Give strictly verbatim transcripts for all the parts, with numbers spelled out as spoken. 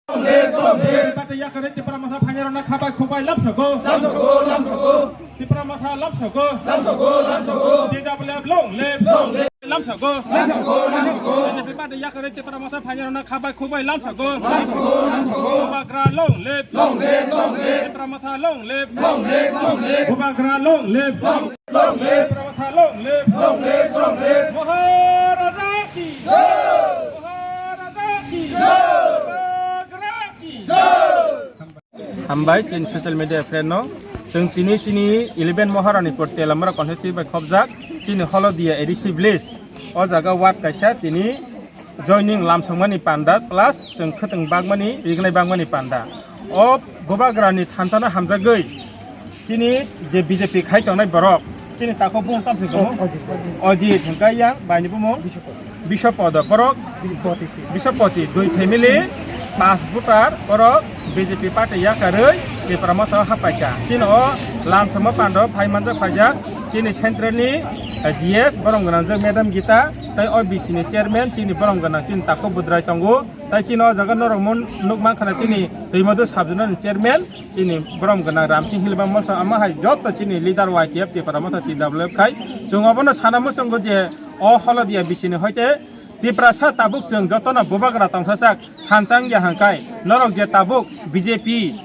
Party yakarwi Tipra Motha phainairokno khabai khukbai lamsogo. Tipra Motha lamsogo. T W F long live. Lamsogo. Party yakarwi Tipra Motha phainairokno khabai khukbai lamsogo. Bubagra long live. Tipra Motha long live. Bubagra long live. Long live! Long live! Long live! Long live! Maharaja ki jai! Maharaja ki jai! Bubagra ki jai! Hambai chini social media friend no. Chwng tini chini eleven Maharani Pur Telamara constituency bai khobjak chini Holodia A D C village. O jaga ward kaisa tini joining lamsokmani panda plus chwng khwtwng bagmani, rignai bagmani panda. O Bubagrani thansa no hamjagwi chini je B J P khai tongnai borok, chini takhuk bumung tamo se tongo? Ojit. Ojit hwnkhe yang baini bumung? Biswapati. Biswapati borok. Biswapati se. Biswapati, dui family, pas voter borok B J P party yakarwi Tipra Motha o haphaikha. Chini o lamsokma panda o phai manjak phaijak chini central ni, eh, G S borom gwnangjak Madam Gita, tei o B C ni chairman chini borom gwnang chini takhuk Budrai tongo. Tai chini o jaga norok mon-, nuk mankha na chini Twimadu sub-zonal ni chairman, chini borom gwnang Ramsing Hilba Molsa, ama hai joto chini leader Y T F Tipra Motha T W F khai. Chwng obono sana muchungo je o Holodia B C ni hoite Tiprasa tabuk chwng jotono Bubagra tongsasak thansa wngya hwnkhe norok je tabuk B J P,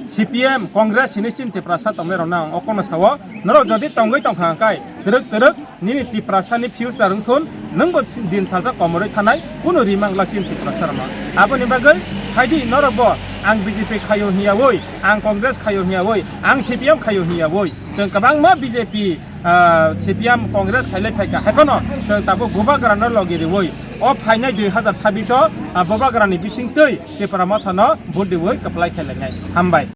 C P M, Congress hinwi chini Tiprasa tongnairokno ang okono sao, norok jodi tongwi tongkha hwnkhe twrwk twrwk nini Tiprasani future wngthun, nwngbo din salsa komorwi thanai kunu rimang glak chini Tiprasarokno. Aboni bagwi phaidi norokbo ang B J P khaio hinyawi, ang Congress khaio hinyawi, ang C P M khaio hinyawi, chwng kwbangma B J P, ah, C P M, Congress khailai phaikha. Haiphano chwng tabuk Bubagrano logi riwi o phainai dui hazar sabbish o, ah, Bubagrani bisingtwi Tipra Mothano vote riwi kwplai khailainai. Hambai.